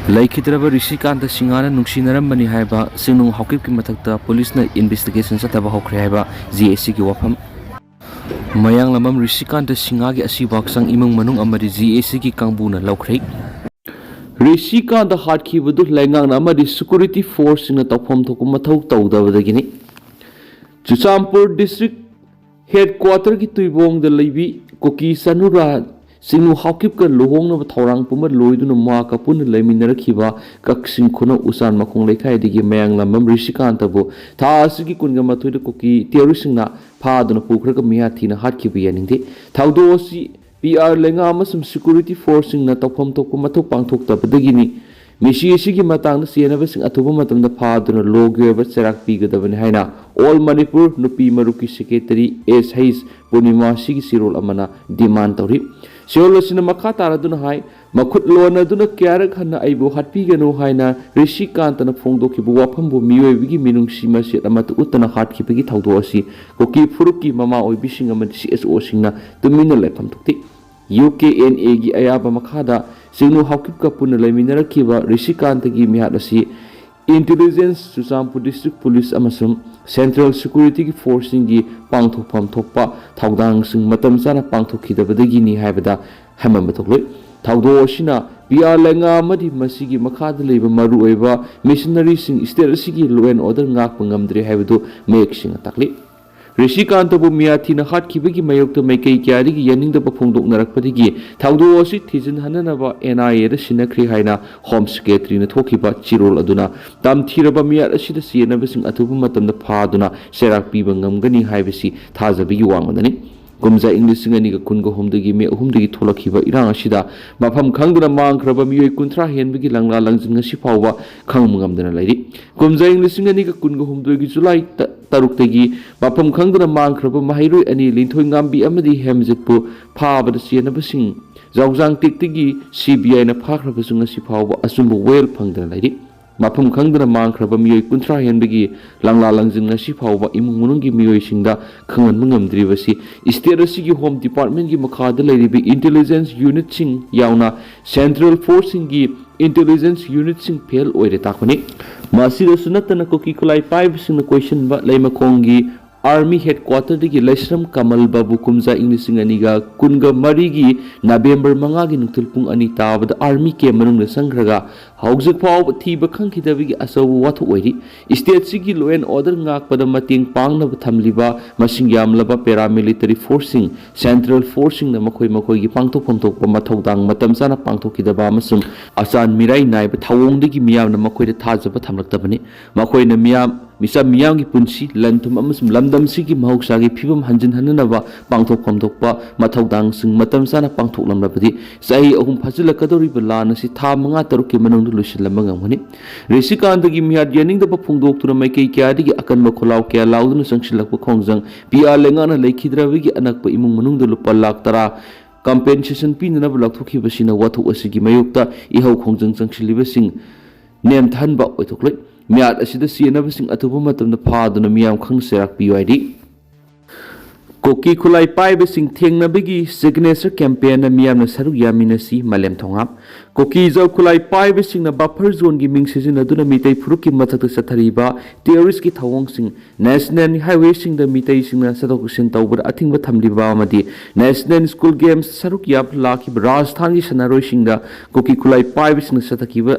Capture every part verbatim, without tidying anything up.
ꯂꯩꯈꯤꯗ꯭ꯔꯕ ꯔꯤꯁꯤꯀꯥꯟꯇ ꯁꯤꯡꯍꯥꯅ ꯅꯨꯡꯁꯤꯅꯔꯝꯕꯅꯤ ꯍꯥꯏꯕ ꯁꯤꯡꯅꯨ ꯍꯥꯎꯀꯤꯞꯀꯤ ꯃꯊꯛꯇ ꯄꯨꯂꯤꯁꯅ ꯏꯟꯚꯦꯁꯇꯤꯒꯦꯁꯟ ꯆꯠꯊꯕ ꯍꯧꯈ꯭ꯔꯦ ꯍꯥꯏꯕ ꯖꯦ ꯑꯦ ꯁꯤꯒꯤ ꯋꯥꯐꯝ꯫ ꯃꯌꯥꯡꯂꯝꯕꯝ ꯔꯤꯁꯤꯀꯥꯟꯇ ꯁꯤꯡꯍꯥꯒꯤ ꯑꯁꯤꯕ ꯍꯛꯆꯥꯡ ꯏꯃꯨꯡ ꯃꯅꯨꯡ ꯑꯃꯗꯤ ꯖꯦ ꯑꯦ ꯁꯤꯒꯤ ꯀꯥꯡꯕꯨꯅ ꯂꯧꯈ꯭ꯔꯦ꯫ ꯔꯤꯁꯤꯀꯥꯟꯇ ꯍꯥꯠꯈꯤꯕꯗꯨ ꯂꯩꯉꯥꯛꯅ ꯑꯃꯗꯤ ꯁꯦꯀ꯭ꯌꯨꯔꯤꯇꯤ ꯐꯣꯔꯁꯁꯤꯡꯅ ꯇꯧꯐꯝ ꯊꯣꯛꯄ ꯃꯊꯧ ꯇꯧꯗꯕꯗꯒꯤꯅꯤ꯫ ꯆꯨꯔꯆꯥꯟꯄꯨꯔ ꯗꯤꯁꯇ꯭ꯔꯤꯛ ꯍꯦꯗꯀ꯭ꯋꯥꯇꯔꯒꯤ ꯇꯨꯏꯕꯣꯡꯗ ꯂꯩꯕꯤ ꯀꯨꯀꯤ ꯆꯅꯨꯔꯥ ꯁꯤꯡꯅꯨ ꯍꯥꯎꯀꯤꯞꯀ ꯂꯨꯍꯣꯡꯅꯕ ꯊꯧꯔꯥꯡ ꯄꯨꯝꯕ ꯂꯣꯏꯗꯨꯅ ꯃꯍꯥꯛꯀ ꯄꯨꯟꯅ ꯂꯩꯃꯤꯟꯅꯔꯛꯈꯤꯕ ꯀꯛꯆꯤꯡ ꯈꯨꯅꯧ ꯎꯆꯥꯟ ꯃꯈꯣꯡ ꯂꯩꯀꯥꯏꯗꯒꯤ ꯃꯌꯥꯡꯂꯝꯕꯝ ꯔꯤꯁꯤꯀꯥꯟꯇꯕꯨ ꯊꯥ ꯑꯁꯤꯒꯤ ꯀꯨꯟꯒ ꯃꯥꯊꯣꯏꯗ ꯀꯨꯀꯤ ꯇꯦꯔꯣꯔꯤꯁꯁꯤꯡꯅ ꯐꯥꯗꯨꯅ ꯄꯨꯈ꯭ꯔꯒ ꯃꯤꯍꯥꯠ ꯊꯤꯅ ꯍꯥꯠꯈꯤꯕ ꯌꯥꯅꯤꯡꯗꯦ꯫ ꯊꯧꯗꯣꯛ ꯑꯁꯤ ꯄꯤ ꯑꯥꯔ ꯂꯩꯉꯥꯛ ꯑꯃꯁꯨꯡ ꯁꯦꯀ꯭ꯌꯨꯔꯤꯇꯤ ꯐꯣꯔꯁꯁꯤꯡꯅ ꯇꯧꯐꯝ ꯊꯣꯛꯄ ꯃꯊꯧ ꯄꯥꯡꯊꯣꯛꯇꯕꯗꯒꯤꯅꯤ꯫ ꯃꯤꯁꯤ ꯑꯁꯤꯒꯤ ꯃꯇꯥꯡꯗ ꯆꯦꯟꯅꯕꯁꯤꯡ ꯑꯊꯨꯕ ꯃꯇꯝꯗ ꯐꯥꯗꯨꯅ ꯂꯣꯒꯤ ꯑꯣꯏꯕ ꯆꯩꯔꯥꯛ ꯄꯤꯒꯗꯕꯅꯤ ꯍꯥꯏꯅ ꯑꯣꯜ ꯃꯅꯤꯄꯨꯔ ꯅꯨꯄꯤ ꯃꯔꯨꯞꯀꯤ ꯁꯦꯀ꯭ꯔꯦꯇꯔꯤ ꯑꯦꯁ ꯍꯩꯁ ꯄꯨꯔꯅꯤꯃꯥ ꯑꯁꯤꯒꯤ ꯆꯦꯔꯣꯜ ꯑꯃꯅ ꯗꯤꯃꯥꯟ ꯇꯧꯔꯤ꯫ ꯆꯦꯔꯣꯜ ꯑꯁꯤꯅ ꯃꯈꯥ ꯇꯥꯔꯗꯨꯅ ꯍꯥꯏ, ꯃꯈꯨꯠ ꯂꯣꯟꯅꯗꯨꯅ ꯀꯌꯥꯔꯛ ꯍꯟꯅ ꯑꯩꯕꯨ ꯍꯥꯠꯄꯤꯒꯅꯨ ꯍꯥꯏꯅ ꯔꯤꯁꯤꯀꯥꯟꯇꯅ ꯐꯣꯡꯗꯣꯛꯈꯤꯕ ꯋꯥꯐꯝꯕꯨ ꯃꯤꯑꯣꯏꯕꯒꯤ ꯃꯤꯅꯨꯡꯁꯤ ꯃꯆꯦꯠ ꯑꯃꯠꯇ ꯎꯠꯇꯅ ꯍꯥꯠꯈꯤꯕꯒꯤ ꯊꯧꯗꯣꯛ ꯑꯁꯤ ꯀꯨꯀꯤ ꯐꯨꯔꯨꯞꯀꯤ ꯃꯃꯥ ꯑꯣꯏꯕꯤꯁꯤꯡ ꯑꯃꯗꯤ ꯁꯤ ꯑꯦꯁ ꯑꯣꯁꯤꯡꯅ ꯇꯨꯃꯤꯟꯅ ꯂꯩꯐꯝ ꯊꯣꯛꯇꯦ꯫ ꯌꯨ ꯀꯦ ꯑꯦꯟ ꯑꯦꯒꯤ ꯑꯌꯥꯕ ꯃꯈꯥꯗ ꯁꯤꯡꯅꯨ ꯍꯥꯎꯀꯤꯞꯀ ꯄꯨꯟꯅ ꯂꯩꯃꯤꯟꯅꯔꯛꯈꯤꯕ ꯔꯤꯁꯤꯀꯥꯟꯇꯒꯤ ꯃꯤꯍꯥꯠ ꯑꯁꯤ ꯏꯟꯇꯦꯂꯤꯖꯦꯟꯁ, ꯆꯨꯔꯆꯥꯟꯄꯨꯔ ꯗꯤꯁꯇ꯭ꯔꯤꯛ ꯄꯨꯂꯤꯁ ꯑꯃꯁꯨꯡ ꯁꯦꯟꯇ꯭ꯔꯦꯜ ꯁꯦꯀ꯭ꯌꯨꯔꯤꯇꯤꯒꯤ ꯐꯣꯔꯁꯁꯤꯡꯒꯤ ꯄꯥꯡꯊꯣꯛꯐꯝ ꯊꯣꯛꯄ ꯊꯧꯗꯥꯡꯁꯤꯡ ꯃꯇꯝ ꯆꯥꯅ ꯄꯥꯡꯊꯣꯛꯈꯤꯗꯕꯗꯒꯤꯅꯤ ꯍꯥꯏꯕꯗ ꯍꯥꯏꯃꯟꯕ ꯊꯣꯛꯂꯣꯏ꯫ ꯊꯧꯗꯣꯛ ꯑꯁꯤꯅ ꯄꯤ ꯑꯥꯔ ꯂꯩꯉꯥꯛ ꯑꯃꯗꯤ ꯃꯁꯤꯒꯤ ꯃꯈꯥꯗ ꯂꯩꯕ ꯃꯔꯨꯑꯣꯏꯕ ꯃꯤꯁꯅꯔꯤꯁꯤꯡ ꯁ꯭ꯇꯦꯠ ꯑꯁꯤꯒꯤ law and order ꯉꯥꯛꯄ ꯉꯝꯗ꯭ꯔꯦ ꯍꯥꯏꯕꯗꯨ ꯃꯌꯦꯛ ꯁꯦꯡꯅ ꯇꯥꯛꯂꯤ꯫ ꯔꯤꯁꯤꯀꯥꯟꯇꯕꯨ ꯃꯤꯌꯥꯊꯤꯅ ꯍꯥꯠꯈꯤꯕꯒꯤ ꯃꯥꯌꯣꯛꯇ ꯃꯥꯏꯀꯩ ꯀꯌꯥꯗꯒꯤ ꯌꯥꯅꯤꯡꯗꯕ ꯐꯣꯡꯗꯣꯛꯅꯔꯛꯄꯗꯒꯤ ꯊꯧꯗꯣꯛ ꯑꯁꯤ ꯊꯤꯖꯤꯟꯍꯟꯅꯅꯕ ꯑꯦꯟ ꯑꯥꯏ ꯑꯦꯗ ꯁꯤꯟꯅꯈ꯭ꯔꯦ ꯍꯥꯏꯅ ꯍꯣꯝ ꯁꯦꯀ꯭ꯔꯦꯇꯔꯤꯅ ꯊꯣꯛꯈꯤꯕ ꯆꯦꯔꯣꯜ ꯑꯗꯨꯅ ꯇꯝꯊꯤꯔꯕ ꯃꯤꯍꯥꯠ ꯑꯁꯤꯗ ꯆꯦꯟꯅꯕꯁꯤꯡ ꯑꯊꯨꯕ ꯃꯇꯝꯗ ꯐꯥꯗꯨꯅ ꯆꯩꯔꯥꯛ ꯄꯤꯕ ꯉꯝꯒꯅꯤ ꯍꯥꯏꯕꯁꯤ ꯊꯥꯖꯕꯒꯤ ꯋꯥꯡꯃꯗꯅꯤ꯫ ꯀꯨꯝꯖꯥ ꯏꯪ ꯂꯤꯁꯤꯡ ꯑꯅꯤꯒ ꯀꯨꯟꯒ ꯍꯨꯝꯗꯣꯏꯒꯤ ꯃꯦ ꯑꯍꯨꯝꯗꯒꯤ ꯊꯣꯛꯂꯛꯈꯤꯕ ꯏꯔꯥꯡ ꯑꯁꯤꯗ ꯃꯐꯝ ꯈꯪꯗꯅ ꯃꯥꯡꯈ꯭ꯔꯕ ꯃꯤꯑꯣꯏ ꯀꯨꯟꯊ꯭ꯔꯥ ꯍꯦꯟꯕꯒꯤ ꯂꯪꯂꯥ ꯂꯪꯖꯤꯟ ꯉꯁꯤ ꯐꯥꯎꯕ ꯈꯪꯕ ꯉꯝꯗꯅ ꯂꯩꯔꯤ꯫ ꯀꯨꯝꯖꯥ ꯏꯪ ꯂꯤꯁꯤꯡ ꯑꯅꯤꯒ ꯀꯨꯟꯒ ꯍꯨꯝꯗꯣꯏꯒꯤ ꯖꯨꯂꯥꯏ ꯇ-, ꯇꯔꯨꯛꯇꯒꯤ ꯃꯐꯝ ꯈꯪꯗꯅ ꯃꯥꯡꯈ꯭ꯔꯕ ꯃꯍꯩꯔꯣꯏ ꯑꯅꯤ ꯂꯤꯟꯊꯣꯏꯉꯥꯝꯕꯤ ꯑꯃꯗꯤ ꯍꯦꯝꯖꯤꯠꯄꯨ ꯐꯥꯕꯗ ꯆꯦꯟꯅꯕꯁꯤꯡ ꯖꯥꯎꯖꯥꯡ ꯇꯦꯛꯇꯒꯤ ꯁꯤ ꯕꯤ ꯑꯥꯏꯅ ꯐꯥꯈ꯭ꯔꯕꯁꯨ ꯉꯁꯤ ꯐꯥꯎꯕ ꯑꯆꯨꯝꯕ ꯋꯥꯌꯦꯜ ꯐꯪꯗꯅ ꯂꯩꯔꯤ꯫ ꯃꯐꯝ ꯈꯪꯗꯅ ꯃꯥꯡꯈ꯭ꯔꯕ ꯃꯤꯑꯣꯏ ꯀꯨꯟꯊ꯭ꯔꯥ ꯍꯦꯟꯕꯒꯤ ꯂꯪꯂꯥ ꯂꯪꯖꯤꯟ ꯉꯁꯤ ꯐꯥꯎꯕ ꯏꯃꯨꯡ ꯃꯅꯨꯡꯒꯤ ꯃꯤꯑꯣꯏꯁꯤꯡꯗ ꯈꯪꯍꯟꯕ ꯉꯝꯗ꯭ꯔꯤꯕꯁꯤ state ꯑꯁꯤꯒꯤ Home Department ꯀꯤ ꯃꯈꯥꯗ ꯂꯩꯔꯤꯕ intelligence unit ꯁꯤꯡ ꯌꯥꯎꯅ central force ꯁꯤꯡꯒꯤ intelligence unit ꯁꯤꯡ fail ꯑꯣꯏꯔꯦ ꯇꯥꯛꯄꯅꯤ꯫ ꯃꯁꯤꯗꯁꯨ ꯅꯠꯇꯅ ꯀꯨꯀꯤ ꯈꯨꯠꯂꯥꯏ ꯄꯥꯏꯕꯁꯤꯡꯅ ꯀꯣꯏꯁꯤꯟꯕ ꯂꯩꯃꯈꯣꯡꯒꯤ Army Headquarter ꯗꯒꯤ ꯂꯩꯁ꯭ꯔꯝ ꯀꯃꯜ ꯕꯥꯕꯨ ꯀꯨꯝꯖꯥ ꯏꯪ ꯂꯤꯁꯤꯡ ꯑꯅꯤꯒ ꯀꯨꯟꯒ ꯃꯔꯤꯒꯤ November ꯃꯉꯥꯒꯤ ꯅꯨꯡꯊꯤꯜ ꯄꯨꯡ ꯑꯅꯤ ꯇꯥꯕꯗ army camp ꯃꯅꯨꯡꯗ ꯆꯪꯈ꯭ꯔꯒ ꯍꯧꯖꯤꯛ ꯐꯥꯎꯕ ꯊꯤꯕ ꯈꯪꯈꯤꯗꯕꯒꯤ ꯑꯆꯧꯕ ꯋꯥꯊꯣꯛ ꯑꯣꯏꯔꯤ꯫ State ꯁꯤꯒꯤ law and order ꯉꯥꯛꯄꯗ ꯃꯇꯦꯡ ꯄꯥꯡꯅꯕ ꯊꯝꯂꯤꯕ ꯃꯁꯤꯡ ꯌꯥꯝꯂꯕ paramilitary force ꯁꯤꯡ, central force ꯁꯤꯡꯅ ꯃꯈꯣꯏ ꯃꯈꯣꯏꯒꯤ ꯄꯥꯡꯊꯣꯛꯐꯝ ꯊꯣꯛꯄ ꯃꯊꯧꯗꯥꯡ ꯃꯇꯝ ꯆꯥꯅ ꯄꯥꯡꯊꯣꯛꯈꯤꯗꯕ ꯑꯃꯁꯨꯡ ꯑꯆꯥꯟ ꯃꯤꯔꯥꯏ ꯅꯥꯏꯕ ꯊꯧꯑꯣꯡꯗꯒꯤ ꯃꯤꯌꯥꯝꯅ ꯃꯈꯣꯏꯗ ꯊꯥꯖꯕ ꯊꯝꯂꯛꯇꯕꯅꯤ꯫ ꯃꯈꯣꯏꯅ ꯃꯤꯌꯥꯝ, ꯃꯤꯆꯝ ꯃꯤꯌꯥꯝꯒꯤ ꯄꯨꯟꯁꯤ, ꯂꯟ ꯊꯨꯝ ꯑꯃꯁꯨꯡ ꯂꯝꯗꯝꯁꯤꯒꯤ ꯃꯍꯧꯁꯥꯒꯤ ꯐꯤꯕꯝ ꯍꯟꯖꯤꯟꯍꯟꯅꯅꯕ ꯄꯥꯡꯊꯣꯛꯐꯝ ꯊꯣꯛꯄ ꯃꯊꯧꯗꯥꯡꯁꯤꯡ ꯃꯇꯝ ꯆꯥꯅ ꯄꯥꯡꯊꯣꯛꯂꯝꯂꯕꯗꯤ ꯆꯍꯤ ꯑꯍꯨꯝ ꯐꯥꯖꯤꯜꯂꯛꯀꯗꯧꯔꯤꯕ ꯂꯥꯟ ꯑꯁꯤ ꯊꯥ ꯃꯉꯥ ꯇꯔꯨꯛꯀꯤ ꯃꯅꯨꯡꯗ ꯂꯣꯏꯁꯤꯜꯂꯝꯕ ꯉꯝꯒꯅꯤ꯫ ꯔꯤꯁꯤꯀꯥꯟꯇꯒꯤ ꯃꯤꯍꯥꯠ ꯌꯥꯅꯤꯡꯗꯕ ꯐꯣꯡꯗꯣꯛꯇꯨꯅ ꯃꯥꯏꯀꯩ ꯀꯌꯥꯗꯒꯤ ꯑꯀꯟꯕ ꯈꯣꯜꯂꯥꯎ ꯀꯌꯥ ꯂꯥꯎꯗꯨꯅ ꯆꯪꯁꯤꯜꯂꯛꯄ ꯈꯣꯡꯖꯪ ꯄꯤ ꯑꯥꯔ ꯂꯩꯉꯥꯛꯅ ꯂꯩꯈꯤꯗ꯭ꯔꯕꯒꯤ ꯑꯅꯛꯄ ꯏꯃꯨꯡ ꯃꯅꯨꯡꯗ ꯂꯨꯄꯥ ꯂꯥꯈ ꯇꯔꯥ compensation ꯄꯤꯅꯅꯕ ꯂꯥꯎꯊꯣꯛꯈꯤꯕꯁꯤꯅ ꯋꯥꯊꯣꯛ ꯑꯁꯤꯒꯤ ꯃꯥꯌꯣꯛꯇ ꯏꯍꯧ ꯈꯣꯡꯖꯪ ꯆꯪꯁꯤꯜꯂꯤꯕꯁꯤꯡ ꯅꯦꯝꯊꯍꯟꯕ ꯑꯣꯏꯊꯣꯛꯂꯣꯏ꯫ ꯃꯤꯍꯥꯠ ꯑꯁꯤꯗ ꯆꯦꯟꯅꯕꯁꯤꯡ ꯑꯊꯨꯕ ꯃꯇꯝꯗ ꯐꯥꯗꯨꯅ ꯃꯤꯌꯥꯝ ꯈꯪꯅ ꯆꯩꯔꯥꯛ ꯄꯤꯌꯨ ꯍꯥꯏꯔꯤ꯫ ꯀꯨꯀꯤ ꯈꯨꯠꯂꯥꯏ ꯄꯥꯏꯕꯁꯤꯡ ꯊꯦꯡꯅꯕꯒꯤ signature campaign ꯅ ꯃꯤꯌꯥꯝꯅ ꯁꯔꯨꯛ ꯌꯥꯃꯤꯟꯅꯁꯤ, ꯃꯥꯂꯦꯝ ꯊꯣꯉꯥꯝ꯫ ꯀꯨꯀꯤ ꯖꯧ ꯈꯨꯠꯂꯥꯏ ꯄꯥꯏꯕꯁꯤꯡꯅ buffer zone ꯒꯤ ꯃꯤꯡ ꯁꯤꯖꯤꯟꯅꯗꯨꯅ ꯃꯤꯇꯩ ꯐꯨꯔꯨꯞꯀꯤ ꯃꯊꯛꯇ ꯆꯠꯊꯔꯤꯕ terrorist ꯀꯤ ꯊꯧꯑꯣꯡꯁꯤꯡ, national highway ꯁꯤꯡꯗ ꯃꯤꯇꯩꯁꯤꯡꯅ ꯆꯠꯊꯣꯛ ꯆꯠꯁꯤꯟ ꯇꯧꯕꯗ ꯑꯊꯤꯡꯕ ꯊꯝꯂꯤꯕ ꯑꯃꯗꯤ national school games ꯁꯔꯨꯛ ꯌꯥꯕ ꯂꯥꯛꯈꯤꯕ ꯔꯥꯖꯁꯊꯥꯟꯒꯤ ꯁꯥꯟꯅꯔꯣꯏꯁꯤꯡꯗ ꯀꯨꯀꯤ ꯈꯨꯠꯂꯥꯏ ꯄꯥꯏꯕꯁꯤꯡꯅ ꯆꯠꯊꯈꯤꯕ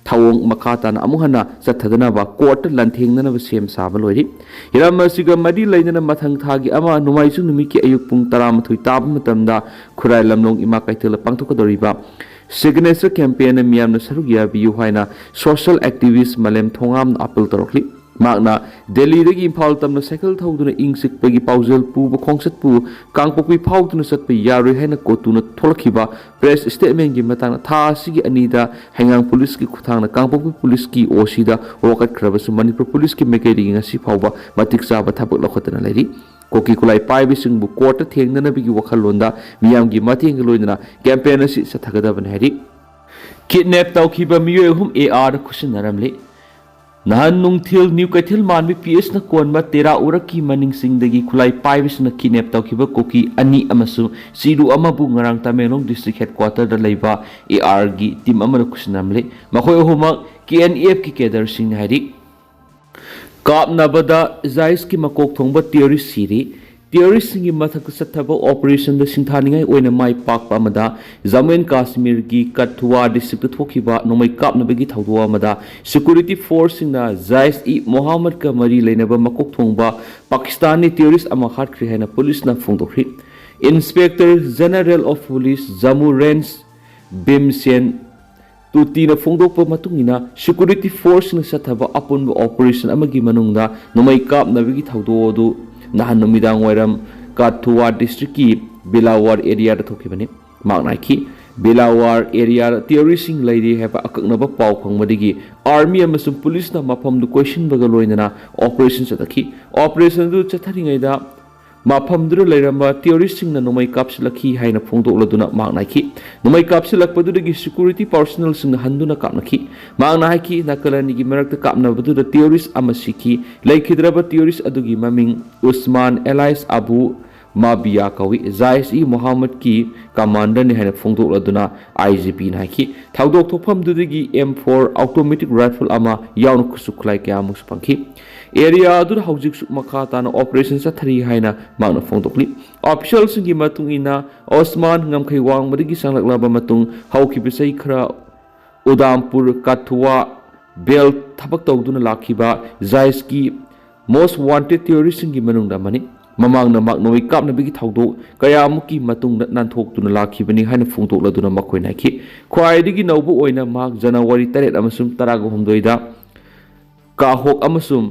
ꯊꯧꯑꯣꯡ ꯃꯈꯥ ꯇꯥꯅ ꯑꯃꯨꯛ ꯍꯟꯅ ꯆꯠꯊꯗꯅꯕ court ꯇ ꯂꯥꯟꯊꯦꯡꯅꯅꯕ ꯁꯦꯝ ꯁꯥꯕ ꯂꯣꯏꯔꯤ꯫ ꯍꯤꯔꯝ ꯑꯁꯤꯒ ꯃꯔꯤ ꯂꯩꯅꯅ ꯃꯊꯪ ꯊꯥꯒꯤ ꯑꯃ ꯅꯣꯡꯃꯥꯏꯖꯤꯡ ꯅꯨꯃꯤꯠꯀꯤ ꯑꯌꯨꯛ ꯄꯨꯡ ꯇꯔꯥꯃꯥꯊꯣꯏ ꯇꯥꯕ ꯃꯇꯝꯗ ꯈꯨꯔꯥꯏ ꯂꯝꯂꯣꯡ ꯏꯃꯥ ꯀꯩꯊꯦꯜꯗ ꯄꯥꯡꯊꯣꯛꯀꯗꯧꯔꯤꯕ signature campaign ꯅ ꯃꯤꯌꯥꯝꯅ ꯁꯔꯨꯛ ꯌꯥꯕꯤꯌꯨ ꯍꯥꯏꯅ social activist ꯃꯥꯂꯦꯝ ꯊꯣꯉꯥꯝꯅ appeal ꯇꯧꯔꯛꯂꯤ꯫ ꯃꯍꯥꯛꯅ ꯗꯦꯜꯂꯤꯗꯒꯤ ꯏꯝꯐꯥꯜ ꯇꯝꯅ ꯁꯥꯏꯀꯜ ꯊꯧꯗꯨꯅ ꯏꯪ ꯆꯤꯛꯄꯒꯤ ꯄꯥꯎꯖꯦꯜ ꯄꯨꯕ ꯈꯣꯡꯆꯠꯄꯨ ꯀꯥꯡꯄꯣꯛꯄꯤ ꯐꯥꯎꯗꯨꯅ ꯆꯠꯄ ꯌꯥꯔꯣꯏ ꯍꯥꯏꯅ ꯀꯣꯇꯨꯅ ꯊꯣꯛꯂꯛꯈꯤꯕ press statement ꯀꯤ ꯃꯇꯥꯡꯗ ꯊꯥ ꯑꯁꯤꯒꯤ ꯑꯅꯤꯗ ꯍꯩꯉꯥꯡ ꯄꯨꯂꯤꯁꯀꯤ ꯈꯨꯠꯊꯥꯡꯗ ꯀꯥꯡꯄꯣꯛꯄꯤ ꯄꯨꯂꯤꯁꯀꯤ ꯑꯣ ꯁꯤ ꯗ ꯋꯥꯀꯠꯈ꯭ꯔꯕꯁꯨ ꯃꯅꯤꯄꯨꯔ ꯄꯨꯂꯤꯁꯀꯤ ꯃꯥꯏꯀꯩꯗꯒꯤ ꯉꯁꯤ ꯐꯥꯎꯕ ꯃꯇꯤꯛ ꯆꯥꯕ ꯊꯕꯛ ꯂꯧꯈꯠꯇꯅ ꯂꯩꯔꯤ꯫ ꯀꯨꯀꯤ ꯈꯨꯠꯂꯥꯏ ꯄꯥꯏꯕꯁꯤꯡꯕꯨ court ꯇ ꯊꯦꯡꯅꯅꯕꯒꯤ ꯋꯥꯈꯜꯂꯣꯟꯗ ꯃꯤꯌꯥꯝꯒꯤ ꯃꯇꯦꯡꯒ ꯂꯣꯏꯅꯅ campaign ꯑꯁꯤ ꯆꯠꯊꯒꯗꯕꯅꯤ ꯍꯥꯏꯔꯤ꯫ ꯀꯤꯗꯅꯦꯞ ꯇꯧꯈꯤꯕ ꯃꯤꯑꯣꯏ ꯑꯍꯨꯝ ꯑꯦ ꯑꯥꯔꯗ ꯈꯨꯠꯁꯤꯟꯅꯔꯝꯂꯤ꯫ ꯅꯍꯥꯟ ꯅꯨꯡꯊꯤꯜ ꯅ꯭ꯌꯨ ꯀꯩꯊꯦꯜ ꯃꯥꯟꯕꯤ ꯄꯤ ꯑꯦꯁꯅ ꯀꯣꯟꯕ ꯇꯦꯔꯥ ꯎꯔꯛꯀꯤ ꯃꯅꯤꯡꯁꯤꯡꯗꯒꯤ ꯈꯨꯠꯂꯥꯏ ꯄꯥꯏꯕꯁꯤꯡꯅ ꯀꯤꯗꯅꯦꯞ ꯇꯧꯈꯤꯕ ꯀꯨꯀꯤ ꯑꯅꯤ ꯑꯃꯁꯨꯡ ꯆꯤꯔꯨ ꯑꯃꯕꯨ ꯉꯔꯥꯡ ꯇꯃꯦꯡꯂꯣꯡ ꯗꯤꯁꯇ꯭ꯔꯤꯛ ꯍꯦꯗꯀ꯭ꯋꯥꯇꯔꯗ ꯂꯩꯕ ꯑꯦ ꯑꯥꯔꯒꯤ ꯇꯤꯝ ꯑꯃꯅ ꯈꯨꯠꯁꯤꯟꯅꯔꯝꯂꯤ꯫ ꯃꯈꯣꯏ ꯑꯍꯨꯝꯃꯛ ꯀꯦ ꯑꯦꯟ ꯑꯦꯐꯀꯤ ꯀꯦꯗꯔꯁꯤꯡꯅꯤ ꯍꯥꯏꯔꯤ꯫ ꯀꯥꯞꯅꯕꯗ ꯖꯥꯏꯁꯀꯤ ꯃꯀꯣꯛ ꯊꯣꯡꯕ ꯇꯦꯔꯣꯔꯤꯁ ꯁꯤꯔꯤ꯫ ꯇꯦꯔꯣꯔꯤꯁꯁꯤꯡꯒꯤ ꯃꯊꯛꯇ ꯆꯠꯊꯕ ꯑꯣꯄꯔꯦꯁꯟꯗ ꯁꯤꯡꯊꯥꯅꯤꯡꯉꯥꯏ ꯑꯣꯏꯅ ꯃꯥꯏ ꯄꯥꯛꯄ ꯑꯃꯗ ꯖꯃꯨ ꯑꯦꯟ ꯀꯥꯁꯃꯤꯔꯒꯤ ꯀꯊꯨꯋꯥ ꯗꯤꯁꯇ꯭ꯔꯤꯛꯇ ꯊꯣꯛꯈꯤꯕ ꯅꯣꯡꯃꯩ ꯀꯥꯞꯅꯕꯒꯤ ꯊꯧꯗꯣꯛ ꯑꯃꯗ ꯁꯦꯀ꯭ꯌꯨꯔꯤꯇꯤ ꯐꯣꯔꯁꯁꯤꯡꯅ ꯖꯥꯏꯁ ꯏ ꯃꯣꯍꯥꯃꯗꯀ ꯃꯔꯤ ꯂꯩꯅꯕ ꯃꯀꯣꯛ ꯊꯣꯡꯕ ꯄꯥꯀꯤꯁꯇꯥꯟꯒꯤ ꯇꯦꯔꯣꯔꯤꯁ ꯑꯃ ꯍꯥꯠꯈ꯭ꯔꯦ ꯍꯥꯏꯅ ꯄꯨꯂꯤꯁꯅ ꯐꯣꯡꯗꯣꯛꯈ꯭ꯔꯤ꯫ Inspector general of police Jammu range Bhimsen Tuti ꯐꯣꯡꯗꯣꯛꯄ ꯃꯇꯨꯡ ꯏꯟꯅ, ꯁꯦꯀ꯭ꯌꯨꯔꯤꯇꯤ ꯐꯣꯔꯁꯁꯤꯡꯅ ꯆꯠꯊꯕ ꯑꯄꯨꯟꯕ ꯑꯣꯄꯔꯦꯁꯟ ꯑꯃꯒꯤ ꯃꯅꯨꯡꯗ ꯅꯣꯡꯃꯩ ꯀꯥꯞꯅꯕꯒꯤ ꯊꯧꯗꯣꯛ ꯑꯗꯨ ꯅꯍꯥꯟ ꯅꯨꯃꯤꯗꯥꯡ ꯋꯥꯏꯔꯝ ꯀꯥꯊꯨꯋꯥ ꯗꯤꯁꯇ꯭ꯔꯤꯛꯀꯤ ꯕꯤꯂꯥꯋꯥꯔ ꯑꯦꯔꯤꯌꯥꯗ ꯊꯣꯛꯈꯤꯕꯅꯤ꯫ ꯃꯍꯥꯛꯅ ꯍꯥꯏꯈꯤ, ꯕꯤꯂꯥꯋꯥꯔ ꯑꯦꯔꯤꯌꯥꯗ ꯇꯦꯔꯣꯔꯤꯁꯁꯤꯡ ꯂꯩꯔꯤ ꯍꯥꯏꯕ ꯑꯀꯛꯅꯕ ꯄꯥꯎ ꯐꯪꯕꯗꯒꯤ ꯑꯥꯔꯃꯤ ꯑꯃꯁꯨꯡ ꯄꯨꯂꯤꯁꯅ ꯃꯐꯝꯗꯨ ꯀꯣꯏꯁꯤꯟꯕꯒ ꯂꯣꯏꯅꯅ ꯑꯣꯄꯔꯦꯁꯟ ꯆꯠꯊꯈꯤ꯫ ꯑꯣꯄꯔꯦꯁꯟ ꯑꯗꯨ ꯆꯠꯊꯔꯤꯉꯩꯗ ꯃꯐꯝꯗꯨꯗ ꯂꯩꯔꯝꯕ ꯇꯦꯔꯣꯔꯤꯁꯁꯤꯡꯅ ꯅꯣꯡꯃꯩ ꯀꯥꯞꯁꯤꯜꯂꯛꯈꯤ ꯍꯥꯏꯅ ꯐꯣꯡꯗꯣꯛꯂꯗꯨꯅ ꯃꯍꯥꯛꯅ ꯍꯥꯏꯈꯤ꯫ ꯅꯣꯡꯃꯩ ꯀꯥꯞꯁꯤꯜꯂꯛꯄꯗꯨꯗꯒꯤ ꯁꯦꯀ꯭ꯌꯨꯔꯤꯇꯤ ꯄꯥꯔꯁꯣꯅꯦꯜꯁꯤꯡꯅ ꯍꯟꯗꯨꯅ ꯀꯥꯞꯅꯈꯤ꯫ ꯃꯍꯥꯛꯅ ꯍꯥꯏꯈꯤ, ꯅꯥꯀꯜ ꯑꯅꯤꯒꯤ ꯃꯔꯛꯇ ꯀꯥꯞꯅꯕꯗꯨꯗ ꯇꯦꯔꯣꯔꯤꯁ ꯑꯃ ꯁꯤꯈꯤ꯫ ꯂꯩꯈꯤꯗ꯭ꯔꯕ ꯇꯦꯔꯣꯔꯤꯁ ꯑꯗꯨꯒꯤ ꯃꯃꯤꯡ ꯎꯁꯃꯥꯟ ꯑꯦꯂꯥꯏꯁ ꯑꯕꯨ ꯃꯥꯕꯤꯌꯥ ꯀꯧꯏ꯫ ꯖꯥꯏꯁ ꯏ ꯃꯣꯍꯥꯃꯗꯀꯤ ꯀꯃꯥꯟꯗꯔꯅꯤ ꯍꯥꯏꯅ ꯐꯣꯡꯗꯣꯛꯂꯗꯨꯅ ꯑꯥꯏ ꯖꯤ ꯄꯤꯅ ꯍꯥꯏꯈꯤ꯫ ꯊꯧꯗꯣꯛ ꯊꯣꯛꯐꯝꯗꯨꯗꯒꯤ ꯑꯦꯝ ꯐꯣꯔ ꯑꯣꯇꯣꯃꯦꯇꯤꯛ ꯔꯥꯏꯐꯜ ꯑꯃ ꯌꯥꯎꯅ ꯈꯨꯠꯁꯨ ꯈꯨꯠꯂꯥꯏ ꯀꯌꯥ ꯑꯃꯁꯨ ꯐꯪꯈꯤ꯫ ꯑꯦꯔꯤꯌꯥ ꯑꯗꯨꯗ ꯍꯧꯖꯤꯛꯁꯨ ꯃꯈꯥ ꯇꯥꯅ ꯑꯣꯄꯔꯦꯁꯟ ꯆꯠꯊꯔꯤ ꯍꯥꯏꯅ ꯃꯍꯥꯛꯅ ꯐꯣꯡꯗꯣꯛꯂꯤ꯫ ꯑꯣꯐꯤꯁꯤꯌꯦꯜꯁꯤꯡꯒꯤ ꯃꯇꯨꯡ ꯏꯟꯅ, ꯑꯣꯁꯃꯥꯟ ꯉꯝꯈꯩ ꯋꯥꯡꯃꯗꯒꯤ ꯆꯪꯂꯛꯂꯕ ꯃꯇꯨꯡ ꯍꯧꯈꯤꯕ ꯆꯍꯤ ꯈꯔ ꯎꯗꯥꯝꯄꯨꯔ ꯀꯊꯨꯋꯥ ꯕꯦꯜ ꯊꯕꯛ ꯇꯧꯗꯨꯅ ꯂꯥꯛꯈꯤꯕ ꯖꯥꯏꯁꯀꯤ ꯃꯣꯁ ꯋꯥꯟꯇꯦꯗ ꯇꯦꯔꯣꯔꯤꯁꯁꯤꯡꯒꯤ ꯃꯅꯨꯡꯗ ꯑꯃꯅꯤ꯫ ꯃꯃꯥꯡꯗ ꯃꯍꯥꯛ ꯅꯣꯡꯃꯩ ꯀꯥꯞꯅꯕꯒꯤ ꯊꯧꯗꯣꯛ ꯀꯌꯥꯃꯨꯛꯀꯤ ꯃꯇꯨꯡꯗ ꯅꯥꯟꯊꯣꯛꯇꯨꯅ ꯂꯥꯛꯈꯤꯕꯅꯤ ꯍꯥꯏꯅ ꯐꯣꯡꯗꯣꯛꯂꯗꯨꯅ ꯃꯈꯣꯏꯅ ꯍꯥꯏꯈꯤ, ꯈ꯭ꯋꯥꯏꯗꯒꯤ ꯅꯧꯕ ꯑꯣꯏꯅ ꯃꯍꯥꯛ ꯖꯅꯋꯥꯔꯤ ꯇꯔꯦꯠ ꯑꯃꯁꯨꯡ ꯇꯔꯥꯒ ꯍꯨꯝꯗꯣꯏꯗ ꯀꯥꯍꯣꯛ ꯑꯃꯁꯨꯡ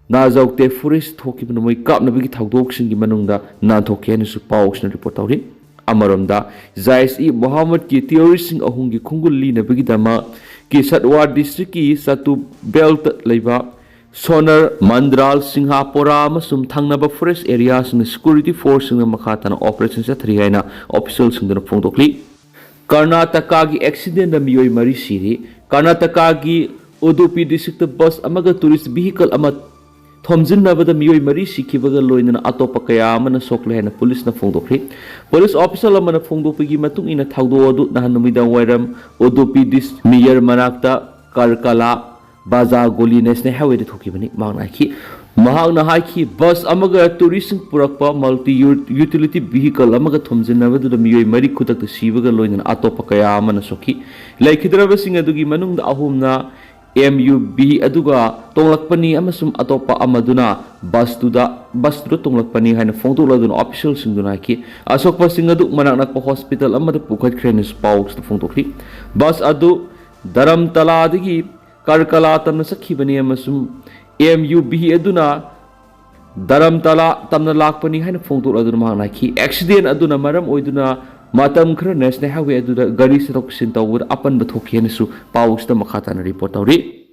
ꯅꯥꯖꯧꯇꯦ ꯐꯣꯔꯦꯁ ꯊꯣꯛꯈꯤꯕ ꯅꯣꯡꯃꯩ ꯀꯥꯞꯅꯕꯒꯤ ꯊꯧꯗꯣꯛꯁꯤꯡꯒꯤ ꯃꯅꯨꯡꯗ ꯅꯥꯟꯊꯣꯛꯈꯤ ꯍꯥꯏꯅꯁꯨ ꯄꯥꯎꯁꯤꯡꯅ ꯔꯤꯄꯣꯔꯠ ꯇꯧꯔꯤ꯫ ꯑꯃꯔꯣꯝꯗ, ꯖꯥꯏꯁ ꯏ ꯃꯣꯍꯥꯃꯗꯀꯤ ꯇꯦꯔꯣꯔꯤꯁꯁꯤꯡ ꯑꯍꯨꯝꯒꯤ ꯈꯣꯡꯒꯨꯜ ꯂꯤꯅꯕꯒꯤꯗꯃꯛ ꯀꯤꯁꯠꯋꯥꯔ ꯗꯤꯁꯇ꯭ꯔꯤꯛꯀꯤ ꯆꯥꯇꯨ ꯕꯦꯜꯇ ꯂꯩꯕ ꯁꯣꯅꯔ, ꯃꯟꯗ꯭ꯔꯥꯜ, ꯁꯤꯡꯍꯥꯄꯣꯔꯥ ꯑꯃꯁꯨꯡ ꯊꯪꯅꯕ ꯐꯣꯔꯦꯁ ꯑꯦꯔꯤꯌꯥꯁꯤꯡꯗ ꯁꯦꯀ꯭ꯌꯨꯔꯤꯇꯤ ꯐꯣꯔꯁꯁꯤꯡꯅ ꯃꯈꯥ ꯇꯥꯅ ꯑꯣꯄꯔꯦꯁꯟ ꯆꯠꯊꯔꯤ ꯍꯥꯏꯅ ꯑꯣꯐꯤꯁꯤꯌꯦꯜꯁꯤꯡꯗꯨꯅ ꯐꯣꯡꯗꯣꯛꯂꯤ꯫ ꯀꯔꯅꯥꯇꯀꯥꯒꯤ ꯑꯦꯛꯁꯤꯗꯦꯟꯗ ꯃꯤꯑꯣꯏ ꯃꯔꯤ ꯁꯤꯔꯤ꯫ ꯀꯔꯅꯥꯇꯀꯥꯒꯤ ꯎꯗꯨꯄꯤ ꯗꯤꯁꯇ꯭ꯔꯤꯛꯇ ꯕꯁ ꯑꯃꯒ ꯇꯨꯔꯤꯁ ꯚꯤꯍꯤꯀꯜ ꯑꯃ ꯊꯣꯝꯖꯤꯟꯅꯕꯗ ꯃꯤꯑꯣꯏ ꯃꯔꯤ ꯁꯤꯈꯤꯕꯒ ꯂꯣꯏꯅꯅ ꯑꯇꯣꯞꯄ ꯀꯌꯥ ꯑꯃꯅ ꯁꯣꯛꯂꯦ ꯍꯥꯏꯅ ꯄꯨꯂꯤꯁꯅ ꯐꯣꯡꯗꯣꯛꯈ꯭ꯔꯤ꯫ ꯄꯨꯂꯤꯁ ꯑꯣꯐꯤꯁꯤꯌꯦꯜ ꯑꯃꯅ ꯐꯣꯡꯗꯣꯛꯄꯒꯤ ꯃꯇꯨꯡ ꯏꯟꯅ, ꯊꯧꯗꯣꯛ ꯑꯗꯨ ꯅꯍꯥꯟ ꯅꯨꯃꯤꯗꯥꯡ ꯋꯥꯏꯔꯝ ꯎꯗꯨꯄꯤ ꯗꯤꯁ ꯃꯤꯌꯔ ꯃꯅꯥꯛꯇ ꯀꯔꯀꯂꯥ ꯕꯥꯖꯥ ꯒꯣꯂꯤ ꯅꯦꯁꯅꯦꯜ ꯍꯥꯏꯋꯦꯗ ꯊꯣꯛꯈꯤꯕꯅꯤ꯫ ꯃꯍꯥꯛꯅ ꯍꯥꯏꯈꯤ, ꯃꯍꯥꯛꯅ ꯍꯥꯏꯈꯤ, ꯕꯁ ꯑꯃꯒ ꯇꯨꯔꯤꯁꯁꯤꯡ ꯄꯨꯔꯛꯄ ꯃꯜꯇꯤ ꯌꯨ-, ꯌꯨꯇꯤꯂꯤꯇꯤ ꯚꯤꯍꯤꯀꯜ ꯑꯃꯒ ꯊꯣꯝꯖꯤꯟꯅꯕꯗꯨꯗ ꯃꯤꯑꯣꯏ ꯃꯔꯤ ꯈꯨꯗꯛꯇ ꯁꯤꯕꯒ ꯂꯣꯏꯅꯅ ꯑꯇꯣꯞꯄ ꯀꯌꯥ ꯑꯃꯅ ꯁꯣꯛꯈꯤ꯫ ꯂꯩꯈꯤꯗ꯭ꯔꯕꯁꯤꯡ ꯑꯗꯨꯒꯤ ꯃꯅꯨꯡꯗ ꯑꯍꯨꯝꯅ ꯑꯦꯝ ꯌꯨ ꯚꯤ ꯑꯗꯨꯒ ꯇꯣꯡꯂꯛꯄꯅꯤ ꯑꯃꯁꯨꯡ ꯑꯇꯣꯞꯄ ꯑꯃꯗꯨꯅ ꯕꯁꯇꯨꯗ, ꯕꯁꯇꯨꯗ ꯇꯣꯡꯂꯛꯄꯅꯤ ꯍꯥꯏꯅ ꯐꯣꯡꯗꯣꯛꯂꯗꯨꯅ ꯑꯣꯐꯤꯁꯤꯌꯦꯜꯁꯤꯡꯗꯨꯅ ꯍꯥꯏꯈꯤ꯫ ꯑꯁꯣꯛꯄꯁꯤꯡ ꯑꯗꯨ ꯃꯅꯥꯛ ꯅꯛꯄ ꯍꯣꯁꯄꯤꯇꯥꯜ ꯑꯃꯗ ꯄꯨꯈꯠꯈ꯭ꯔꯦ ꯍꯥꯏꯅꯁꯨ ꯄꯥꯎꯁꯤꯗ ꯐꯣꯡꯗꯣꯛꯈꯤ꯫ ꯕꯁ ꯑꯗꯨ ꯙꯔꯝꯇꯂꯥꯗꯒꯤ ꯀꯔꯀꯂꯥ ꯇꯝꯅ ꯆꯠꯈꯤꯕꯅꯤ ꯑꯃꯁꯨꯡ ꯑꯦꯝ ꯌꯨ ꯚꯤ ꯑꯗꯨꯅ ꯙꯔꯝꯇꯂꯥ ꯇꯝꯅ ꯂꯥꯛꯄꯅꯤ ꯍꯥꯏꯅ ꯐꯣꯡꯗꯣꯛꯂꯗꯨꯅ ꯃꯍꯥꯛꯅ ꯍꯥꯏꯈꯤ꯫ ꯑꯦꯛꯁꯤꯗꯦꯟ ꯑꯗꯨꯅ ꯃꯔꯝ ꯑꯣꯏꯗꯨꯅ ꯃꯇꯝ ꯈꯔ ꯅꯦꯁꯅꯦꯜ ꯍꯥꯏꯋꯦ ꯑꯗꯨꯗ ꯒꯥꯔꯤ ꯆꯠꯊꯣꯛ ꯆꯠꯁꯤꯟ ꯇꯧꯕꯗ ꯑꯄꯟꯕ ꯊꯣꯛꯈꯤ ꯍꯥꯏꯅꯁꯨ ꯄꯥꯎꯁꯤꯗ ꯃꯈꯥ ꯇꯥꯅ ꯔꯤꯄꯣꯔꯠ ꯇꯧꯔꯤ꯫